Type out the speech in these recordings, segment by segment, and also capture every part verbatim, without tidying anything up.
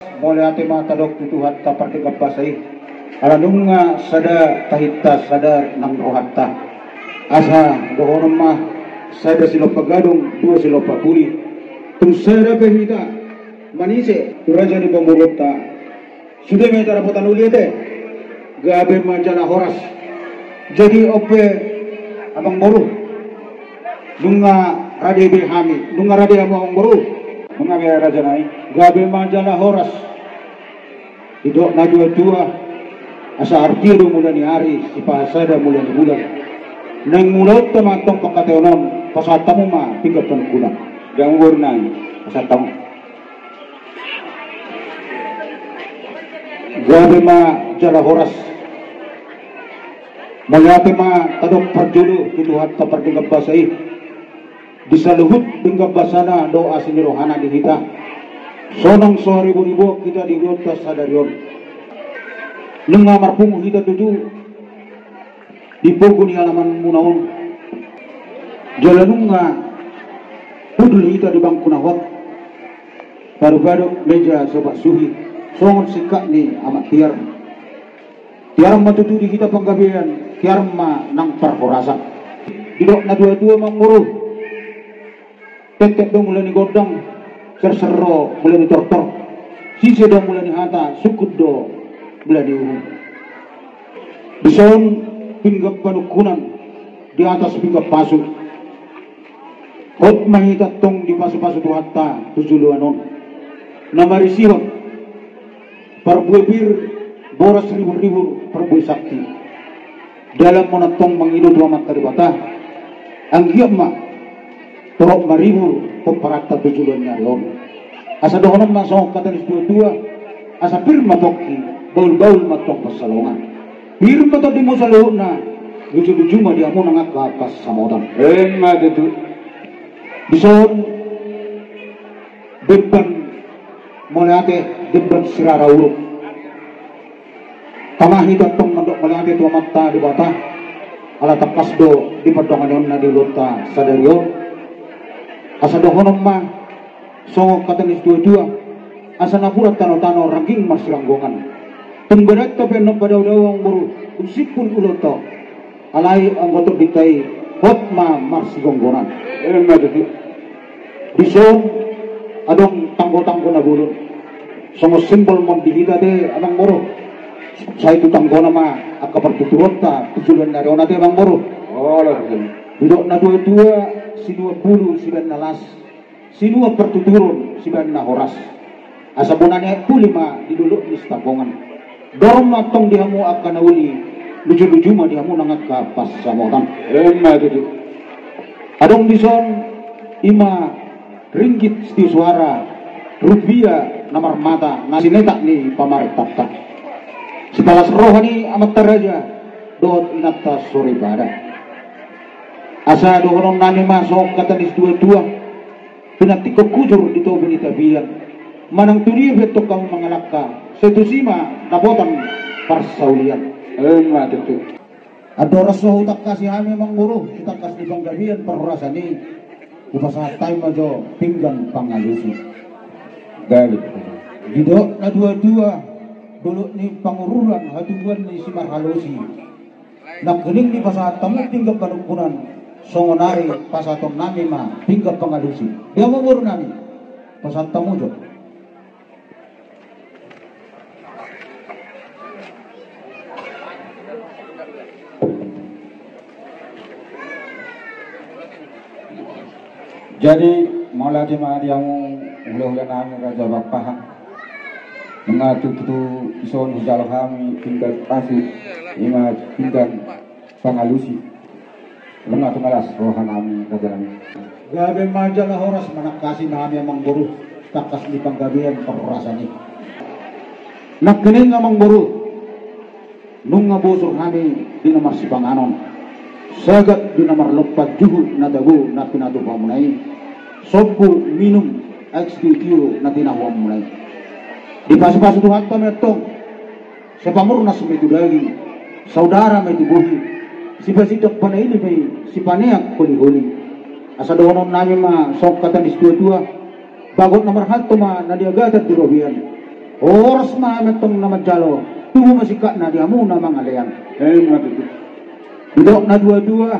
Mauliate ma tadok tu Tuhanta pardenggan basa i. Ala nunga sada tahinta, sada nang rohanta. Asa dohonon ma, sada silompa gadong, dua silompa puli. Tung sada pe hita manise tu raja ni pamoruonta. Sude ma hita dapotan uli, ate. Gabe ma jala horas. Jadi on pe, amangboru, nunga rade be hami, nunga rade hamu, amangboru. Nunga be, raja nami. Gabe ma jala horas. Didok natuatua, asa artia do mula ni ari, sipasada mula ni bulan. Naeng mulaonta ma antong pangkataion on, pasahat hamu ma pinggan panungkunan. Amangboru nami, pasahat hamu. Gabe ma jala horas. Mauliate ma tadok parjolo tu Tuhanta pardenggan basa i. Di saluhut denggan basana dohot asi ni rohana di hita, sonang so hariboriboan hita di ulaonta sadari on. Nunga marpungu hita tutu di pogu ni alamanmuna on. Jala nunga hundul hita di bangku na hot, paruparu meja sopak suhi, songon singkat ni amak tiar. Tiar ma tutu di hita panggabean, tiar ma nang parhorasan. Didok natuatua, amangboru, tentet do mula ni gondang, serser do mula ni tortor, sise do mula ni hata, sungkun do mula ni uhum. Dison pinggan panungkunan di atas pinggan pasu. Hot ma hita antong dipasupasu Tuhanta tu joloan on, na marisihon parbue pir, boras riburribur, parbue sakti. Dalan ma antong mangido tu Amanta Debata, anggiat ma torop maribur pomparanta tu joloan ni ari on. Asa dohonon ma songon hata ni situatua, asa pir ma pongki, bahulbahul ma antong pansalongan. Pir ma tondimu saluhutna, lujuluju ma di hamu nang angka pansamotan. Emma tutu. Dison demban mauliate, demban sirara uruk. Tama hita antong mandok mauliate tu Amanta Debata, ala tangkas do dipandongani on na di ulaonta sadari on. Asa dohonon ma songon hata ni situatua, asa napuran tanotano rangging marsiranggongan. Tung badanta pe annon padaodao, amangboru, dung simpul ulaonta on. Alai anggo tondinta i hot ma marsigonggonan. Emma tutu. Dison adong tanggotanggo na bolon. Songon simbol ma on di hita, ate, amangboru. Sai tu tanggona ma angka partuturonta tu joloan ni ari on, ate, amangboru. Olo, tutu. Didok natuatua, sinuan bulu sibaen na las, sinuan partuturon sibaen na horas. Asa bona ni aek puli ma di dolok ni Sitanggongan. Dor ma antong di hamu angka na uli, lujuluju ma di hamu nang angka pansamotan. Emma tutu. Adong dison, i ma ringgit sitio suara, rupia na marmata, na sinetak ni pamarentanta. Sipalas roha ni amanta raja dohot inanta soripada. Asa dohonon nami ma songon hata ni situatua, pinantikhon hujur di tobu ni tapian. Manang tudia pe antong hamu mangalangka, sai tusi ma dapotan parsaulian. Emma tutu. Andorang so hutangkasi hami, amangboru, di tangkas ni panggabean parhorasan i, hupasahat hami ma jo pinggan pangalusi. Gabe. Didok natuatua, dolok ni pangururan hatubuan ni simarhalusi. Nangkining dipasahat hamu pinggan panungkunan, songon i pasahaton nami ma pinggan pangalusi. Dia ma, boru nami, pasahat hamu jo. Jadi, mauliate ma di hamu hulahula nami Raja Pakpahan. Nunga tutu dison hujalo hami pinggan pasu, i ma pinggan pangalusi. Nunga tung las roha nami, raja nami. Gabe ma jala horas, manangkasi ma hami, amangboru, tangkas ni panggabean parhorasan i. Nangkining, amangboru, nunga bosur hami di na marsipanganon, sagat di na marlompan, juhut na tabo na pinatupaonmuna i, sombu minum aek sitio-tio na tinahuonmuna i. Dipasupasu Tuhanta ma antong, sai pamurnas ma i tu daging, saudara ma i tu bohi, sipasintong panaili ma i, sipaneang holi-holi. Asa dohonon nami ma songon hata ni situatua, bagot na marhalto ma na niagatan di robean. Horas ma hami antong na manjalo, tubu ma singkatna di hamu na mangalean. Emma tutu. Didok na dua-dua,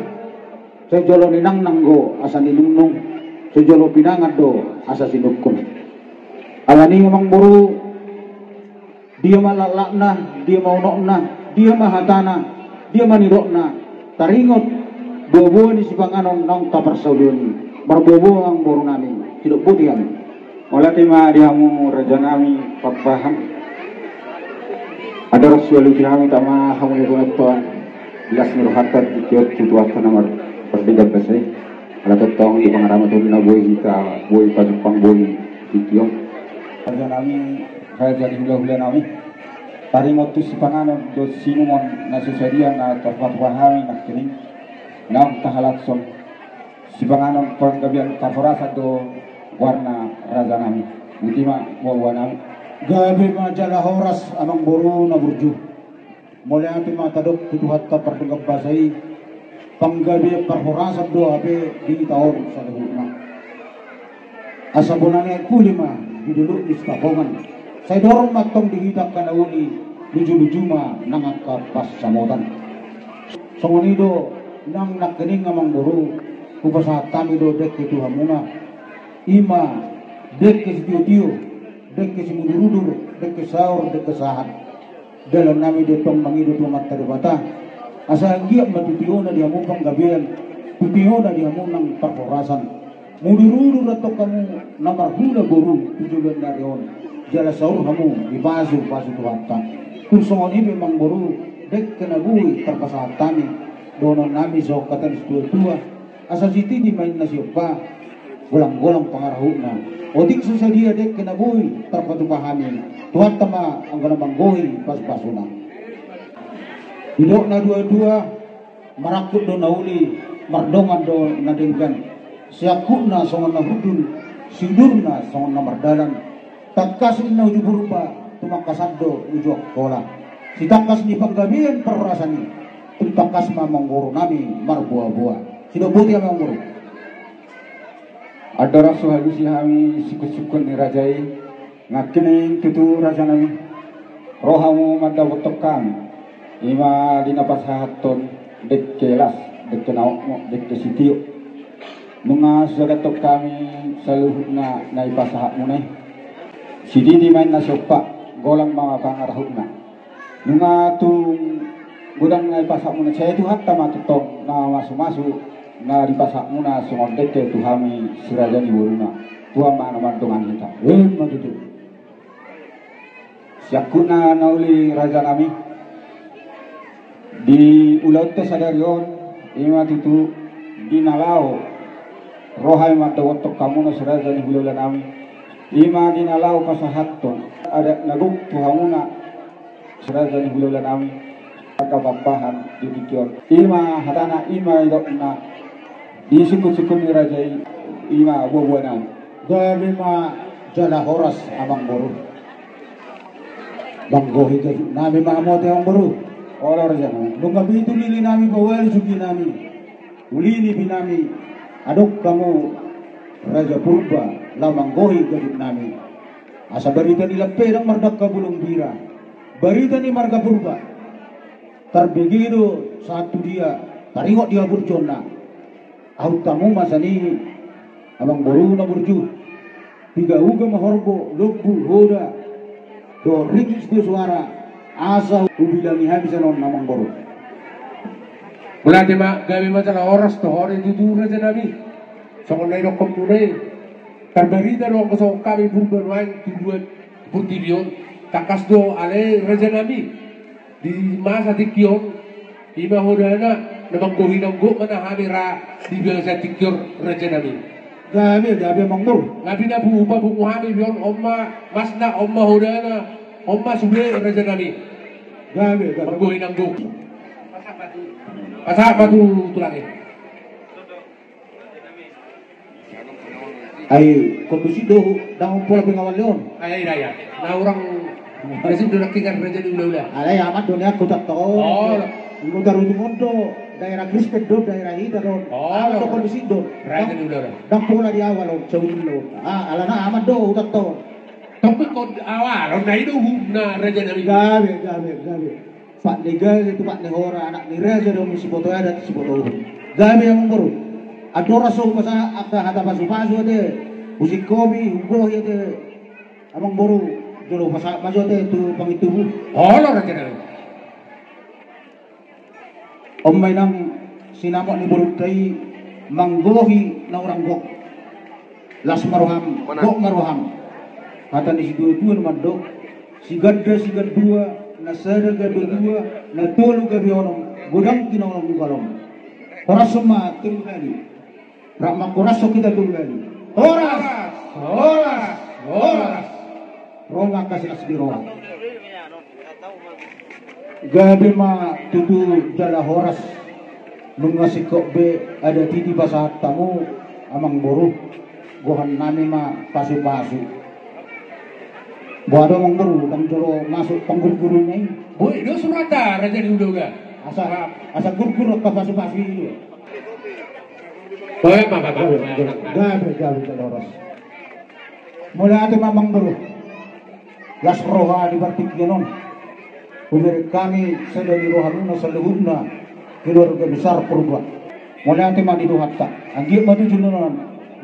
sai jolo ninangnang do asa ninungnung, sai jolo pinangan do asa sinungkun. Alani i amangboru, dia ma laklakna, dia ma unokna, dia ma hatana, dia ma nidokna, taringot boaboa ni sipanganon naung taparsaulion i. Marboaboa amangboru nami, sidok boti hami. Mauliate ma di hamu raja nami Pakpahan. Andorang so hualusi hami tama hamu ni bontoan, las ni rohanta di tingki on tu Tuhanta na marpardenggan basa i. Ala tongtong i pangaramatan na boi hita, boi pajumpang boi di tingki on. Raja nami, raja ni hulahula nami. Taringot tu sipanganon dohot sinumon na so sadia na tarpatupa hami nangkining, naung tahalashon. Sipanganon panggabean parhorasan do goarna raja nami. Boti ma boaboa nami. Gabe ma jala horas amangboru na burju. Mauliate ma tadok tu Tuhanta pardenggan basa i. Panggabean parhorasan do hape di hita on saluhutna. Asa bona ni aek puli ma di dolok ni Sitapongan. Sai dorong ma antong di hita angka na uli, luju-luju ma nang angka pansamotan. Songon i do nang nangkining amangboru, hupasahat hami do dengke tu hamuna. I ma dengke sitio-tio, dengke simudur-udur, dengke saor, dengke sahat. Dalan nami do tong mangido tu Amanta Debata. Asa anggiat ma tu tiona di hamu panggabean, tu tiona di hamu nang parhorasan. Mudur-udur antong hamu na marhula boru tu joloan ni ari on. Jala saur hamu dipasu-pasu Tuhanta. Tung songon i pe amangboru, dengke na boi tarpasahat hami, dohonon nami songon hata ni situa-tua. Asa sititi ma inna siompa, golang-golang pangarahutna. Otik so sadia dengke na boi tarpatupa hami, Tuhanta ma anggo na manggohi pasu-pasuna. Didok na dua-dua, marangkup do na uli, mardongan do na denggan. Siangkupna songon na hundul, siudurna songon na mardalan. Tangkas ninna uju Purba, tumangkasan do uju Angkola. Sitangkas ni panggabean parhorasan i, tung tangkas ma amangboru nami marboa-boa. Sidok boti amangboru. Andorang so hualusi hami sungkun-sungkun ni raja i, nangkining tutu raja nami. Ro hamu mandapothon hami, i ma di na pasahathon dengke las, dengke na mokmok, dengke sitio. Nunga so hujahathon hami saluhutna na dipasahatmuna i. Sititi ma inna siompa, golang ma pangarahutna. Nunga tung godang na dipasahatmuna, sai Tuhanta ma tongtong na masu-masu na dipasahatmuna songon dengke tu hami si raja ni boruna. Tuhan ma na mandongani hita. Emma tutu. Siangkupna na uli raja nami. Di ulaonta sadari on, i ma tutu di na laho ro hami mandapothon hamuna si raja ni hulahula nami. I ma di na laho pasahathon adat na gok tu hamuna si raja ni hulahula nami. Angka Pakpahan di tingki on. I ma hatana, i ma nidokna. Di sungkun-sungkun ni raja i, i ma boa-boa nami. Gabe ma jala horas amangboru. Manggohi gajuk nami ma hamu ate amangboru. Olo raja nami. Nunga pitu lili nami pauali sugi nami. Uli nipi nami. Adong hamu raja Purba laho manggohi gajuk nami. Asa barita ni lampe ndang mardangka bulung bira. Barita ni marga Purba. Tarbege do sahat tu dia, taringot di haburjuonna. Ahut hamu ma sian i, amangboru na burju. Piga uga ma horbo, lombu, hoda, dohot ringgit sitio soara, asa hubilangi hami sian on amangboru. Mauliate ma, gabe ma jala horas tu ho tutu raja nami. Songon na nidokmuna i. Tarbarita do anggo songon hami Purba nuaeng tu dua portibi on. Tangkas do ale raja nami. Di masa tingki on, i ma hodana, na manggohi na gok ma na hami ra di bagasan tingki on raja nami. Gabe, gabe amangboru. Nga pinapungu-pungu hami be on, on ma masna, on ma hodana, on ma sude raja nami. Gabe, gabe. Manggohi na gok. Pasahat ma tu tulang i. Ai, kondusif do, ndang pola pengawan leon. Ai, iya, iya. Na urang kondusif do nangkin raja ni hulahula. Alai aman do nian kota to. Oh. Kota Rutungon do, daerah Kristen do, daerah hita do. Oh. Aman do kondusif do. Raja ni hulahula. Ndang pola di awal on, saudul on. Ah, alana aman do huta to. Tapi kau awal, na ido hum na raja nami. Gabe, gabe, gabe. Pat ni gabe tu pat ni hora, anak ni raja do siboto adat siboto uhum. Gabe amang boru. Andora so pasa angka hata pasu-pasu ate. Usik kopi, ugohi ate. Amang boru, jolo pasa majo ate tu pangintubu. Olo raja nami. On ma inang sinamot ni borunta i manggohi na hurang gok. Las ma roham, gok ma roham. Hata ni situa-tua na mandok, siganda sigandua, na sada gabe dua, na tolu gabe onom, godang ginonon galom. Horas ma tolu hali. Rap mangkorashon hita tolu hali. Horas, horas, horas. Ro ma angka silas ni roha. Gabe ma tutu jala horas. Nunga singkop be adat i dipasahat hamu amang boru. Gohan nami ma pasu-pasu. Boha do amang boru, ndang jolo masuk panggurguruna i. Boi do surata raja ni Hudaoga. Asa, asa gurgur angka pasu-pasu i do. Gabe, gabe, gabe, horas. Mauliate ma amang boru. Las roha di partingkian on. Hubereng hami sada ni roha muna saluhutna keluarga besar Purba. Mauliate ma di Tuhanta. Anggiat ma tujuan on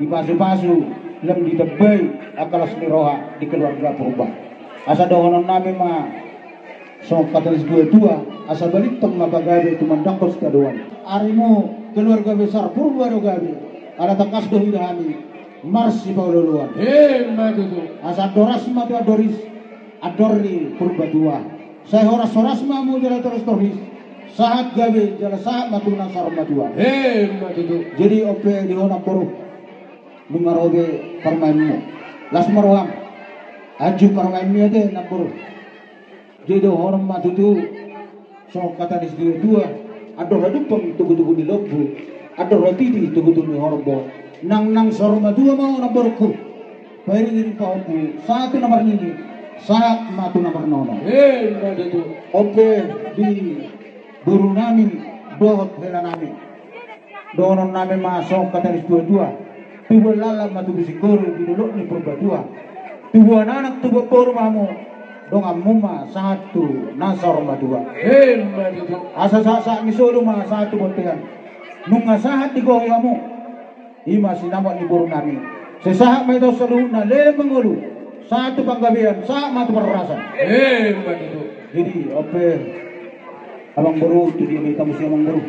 dipasu-pasu lam ditambai angka las ni roha di keluarga Purba. Asa dohonon nami ma songon hata ni situa-tua, asa balintang ma pagabe tumandangkon sitadoan. Arimu keluarga besar Purba do gabe, ala tangkas do huida hami marsipaolo-oloan. Emma tutu. Asa andor ras ma tu andor ris, andor ni Purbatua. Sai horas-horas ma hamu jala torus-torus. Sahat gabe jala sahat ma tu na saur matua. Emma tutu. Jadi on pe di ho amang boru. Nunga ro be parumaenmu. Las ma roham. Anju parumaenmu ate amang boru. Jadi dohonon ma tutu songon hata ni situa-tua, andor hadumpang tugu-tugu ni lombu, andor hatiti tugu-tugu ni horbo. Nang, nang saur matua ma ho amang boruku. Pairing-iring pahompu, sahat tu na marnini, sahat ma tu na marnono. Emma tutu. On pe di boru nami dohot hela nami. Dohonon nami ma songon hata ni situa-tua. Tubuan laklak ma tubu singkoru di dolok ni Purbatua. Tubuan anak tubuan boru ma hamu. Donganmu ma sahat tu na saur matua. Emma tutu. Asa sahat-sahat ni solu ma sahat tu bontean. Nunga sahat digohi hamu. I ma sinamot ni boru nami. Sai sahat ma hita on saluhutna leleng mangolu. Sahat tu panggabean, sahat ma tu parhorasan. Emma tutu. Jadi on pe amang boru, tu dia ma hita muse amang boru.